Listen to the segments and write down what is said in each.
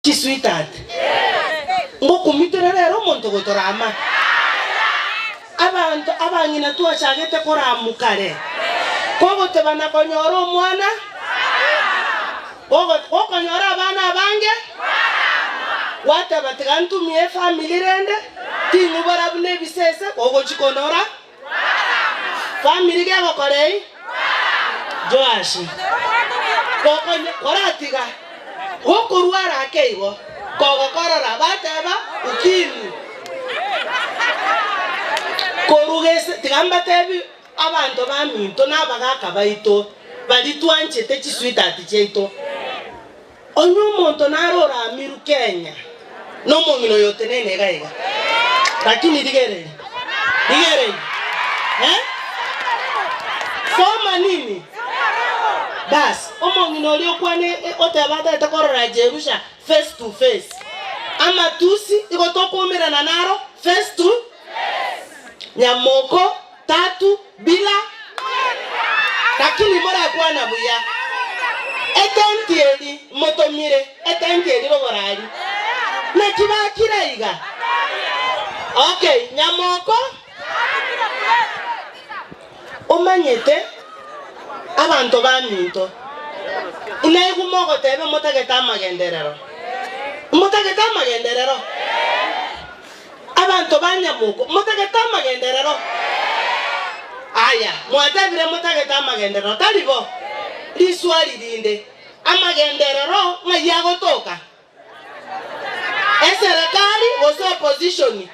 Chisweetheart, ngokumitera rero omonto gotorama? Abanto abang'ina twachagete koramu kare, kogotebana konyora omwana, gokonyora abana abange, gwateba tiga ntumie efamiri rende, ting'u bara buna ebisese, gogochia konora famiri gegokora ei? Joashi, gokonya koratiga gokorwara ake igo, kogokorora bateba ukimwi. Korwa gese tiga mbatebi abanto baminto na abagaka baito baria twanchete chisweetheart chiaito. Onye omonto nare oramiru Kenya, nomong'ina oyo oteneine iga iga. Lakini rigereria, rigereria, eh? Soma nini? Bas, omong'ina oria okwane oteba atagete korora Jerusha face to face. Amatusi igo tokoumerana naro face to Nyamoko tatu bila lakini morakwana buya. Etenti eri motomire, etenti eri rogoro aria. Naki bakira iga? Okay, nyamoko omanyete abanto baminto inaigwe mogoteba motagete amagenderero. Motagete amagenderero? Abanto ba nyamoko, motagete amagenderero? Aya, mwatebire motagete amagenderero, tari bo? Riswali rinde, amagenderero ng'ai agotoka? Eserekari gose opposition?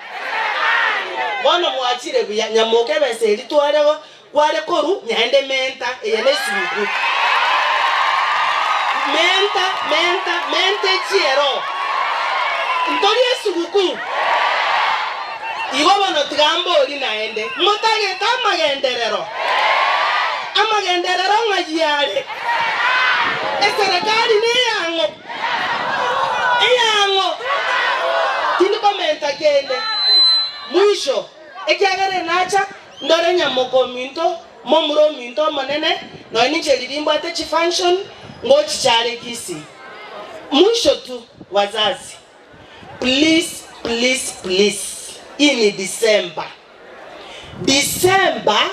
Bono mwachire buya, nyamoko ebesa eria tware kware korwa nyaende menta, eye nesuguku. Menta, menta, menta echiero. Ntori esuguku? Igo bono tiga mbori naende, motagete amagenderero? Amagenderero ng'ai are? Eserekari neyang'o? Eyang'o? Tindi komenta kende. Mwisho, ekiagera enacha Ndore nyamoka ominto, momura ominto omonene, nonya ninche riria mbwate chifunction, ngochichare Kisii. Mwisho tu, wazazi, please, please, please, hii ni December. December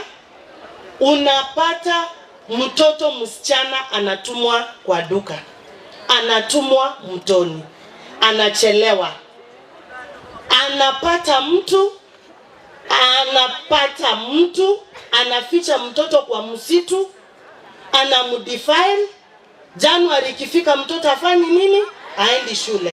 unapata mtoto msichana anatumwa kwa duka, anatumwa mtoni, anachelewa, anapata mtu Anapata mtu anaficha mtoto kwa msitu, anamdefile. January ikifika mtoto afanyi nini? Aendi shule.